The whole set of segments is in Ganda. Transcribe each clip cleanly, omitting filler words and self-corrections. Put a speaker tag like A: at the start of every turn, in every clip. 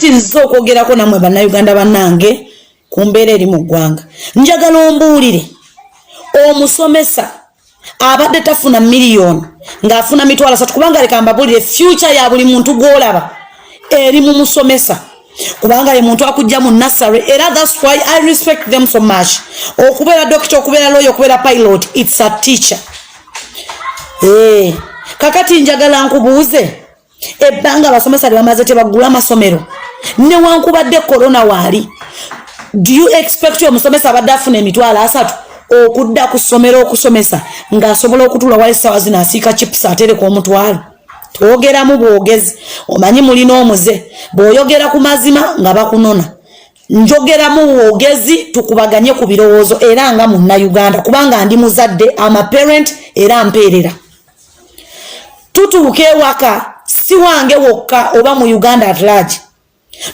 A: Nzize okwogerako nammwe Bannayuganda bannange ku mbeera eri mu ggwanga. Njagala ombuulire, omusomesa abadde tafuna miliyoni ng'afuna 30,000, kubanga leka mbabuulire, future ya buli muntu gw'olaba eri mu musomesa, kubanga ye muntu akujja mu nursery. Era that's why I respect them so much. Okubeera doctor, okubeera lawyer, okubeera pilot, it's a teacher. Kakati njagala nkubuuze, ebbanga abasomesa lye bamaze tebaggula amasomero newankubadde korona waali, do you expect omusomesa abadde afuna 30,000 okudda ku ssomero okusomesa ng'asobola okutuula wali essaawa zino asiika chips atereka 500? Twogeramu bwogezi. Omanyi mulina omuze, bw'oyogera ku mazima nga bakunona. Njogeramu bwogezi, tukubaganye ku birowoozo, era nga Munnayuganda, kubanga ndi muzadde, ama parent, era mpeerera. Tutuuka ewaka, si wange wokka oba mu Uganda at large,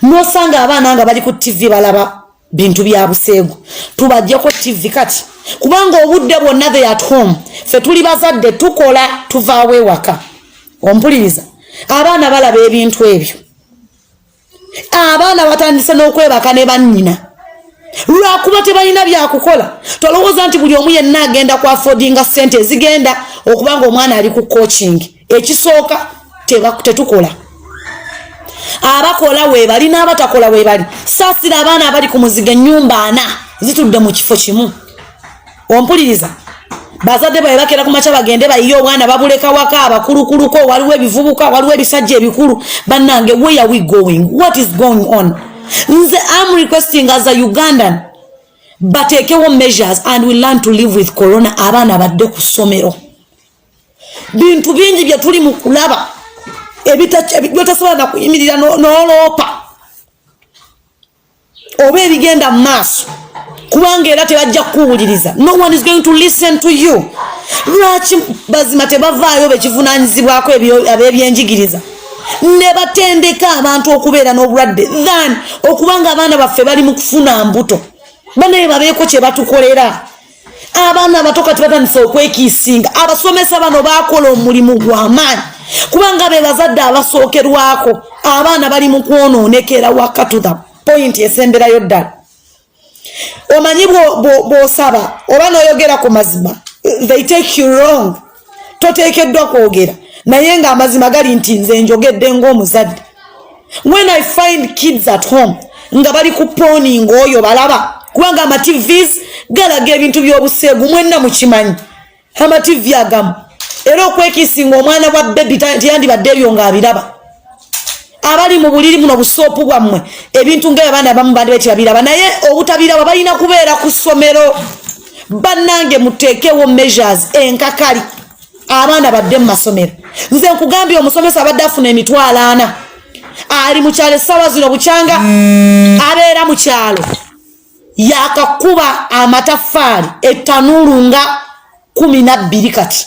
A: nosanga abaana nga bali ku TV balaba bintu bya buseegu. Tubajjeko TV kati, kubanga obudde bwonna they at home. Ffe tuli bazadde, tukola, tuvaawo ewaka. Ompuliriza? Abaana balaba ebintu ebyo. Abaana batandise n'okwebaka ne bannyina lwakuba tebalina byakukola. Tolowooza nti buli omu yenna agenda ku affordinga sente ezigenda okuba nga omwana ali ku coaching. Ekisooka, tetukola. Abakola weebali n'abatakola weebali. Saasira abaana abali ku muzigo, ennyumba ana zitudde mu kifo kimu. Ompuliriza? Bazadde babe bakera ku makya bagende bayiye obwana, babuleka waka. Abakulukuluko, waliwo ebivubuka, waliwo ebisajja ebikulu. Bannange, where are we going? What is going on? Nze am requesting as a Ugandan, bateekewo measures and we learn to live with corona. Abaana badde ku ssomero. Bintu bingi bye tuli mu kulaba byotasobola nakuyimirira n'oloopa oba ebigenda mu maaso, kubanga era tebajja kukuwuliriza. No one is going to listen to you. Lwaki bazima tebavaayo bekivunanyizibwako ab'ebyenjigiriza ne batendeka abantu okubeera n'obulwadde than okubanga abaana baffe bali mu kufuna mbuto? Banaye, babeeko kye batukolera. Abaana abato kati batandise okwekiisinga. Abasomesa bano bakola omulimu gw'amaanyi, kubanga be bazadde abasookerwako. Abaana bali mu kwonoonekera waka to the point esemberayo ddala. Omanyi bw'osaba oba n'oyogera ku mazima, they take you wrong. Toteekeddwa kwogera, naye ng'amazima gali nti nze njogedde ng'omuzadde. When I find kids at home nga bali ku porn, ng'oyo balaba, kubanga ama TVs galaga ebintu by'obuseegu, mwenna mukimanyi, ama TV agamu. Era okwekisinga omwana wa baby teyandibadde ebyo ng'abiraba. Abali mu buliri buno busoopu bwammwe, ebintu ngaabaana abamu bandi tebabiraba, naye obutabiraba balina kubeera ku ssomero. Bannange, muteekewo measures enkakali, abaana badde mu masomero. Nze nkugambye, omusomesa abadde afuna 40,000 ali mu kyalo essaawa zino, bukyanga abeera mu kyalo, yakakuba amataffaali ettanuulu nga 12, kati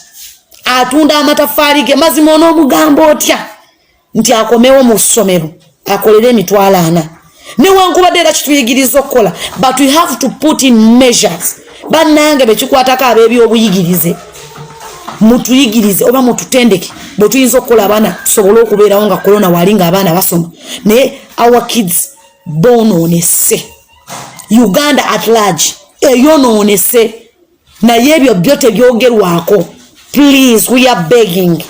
A: atunda amataffaali ge. Mazima onoomugamba otya nti akomewo mu ssomero akolere 40,000, newankubadde era kituyigiriza okukola? But we have to put in measures. Bannange, bekikwatako ab'ebyobuyigirize, mutuyigirize oba mututendeke bwe tuyinza okukola abaana tusobole okubeerawo nga korona wali, nga abaana basoma. Naye our kids bonoonese. Uganda at large eyonoonese, naye ebyo byo tebyogerwako. Please, we are begging.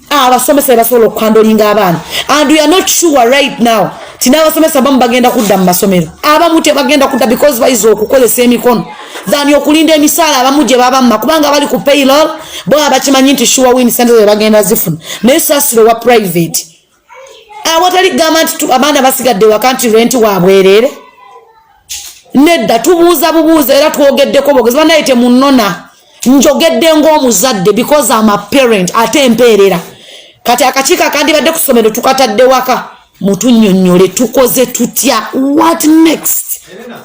A: Abasomesa bebasobola okuhandlinga abaana, and we are not sure right now ti n'abasomesa abamu bagenda kudda mu masomero, abamu tebagenda kudda, because bayiza okukozesa emikono than okulinda emisaala abamu gye babamma, kubanga bali ku payroll, bo abakimanyi nti sure win, sente ze bagenda zifuna. Naye saasiro wa private, awatali kugamba nti abaana basigadde waka nti rent wabwereere, nedda. Tubuuza bubuuza, era twogeddeko bwogezi. Banaye, temunona, njogedde ng'omuzadde because am a parent, ate mpeerera. Kati akakiiko akandibadde ku ssomero tukatadde waka, mutunnyonnyole tukoze tutya, what next?
B: Helena.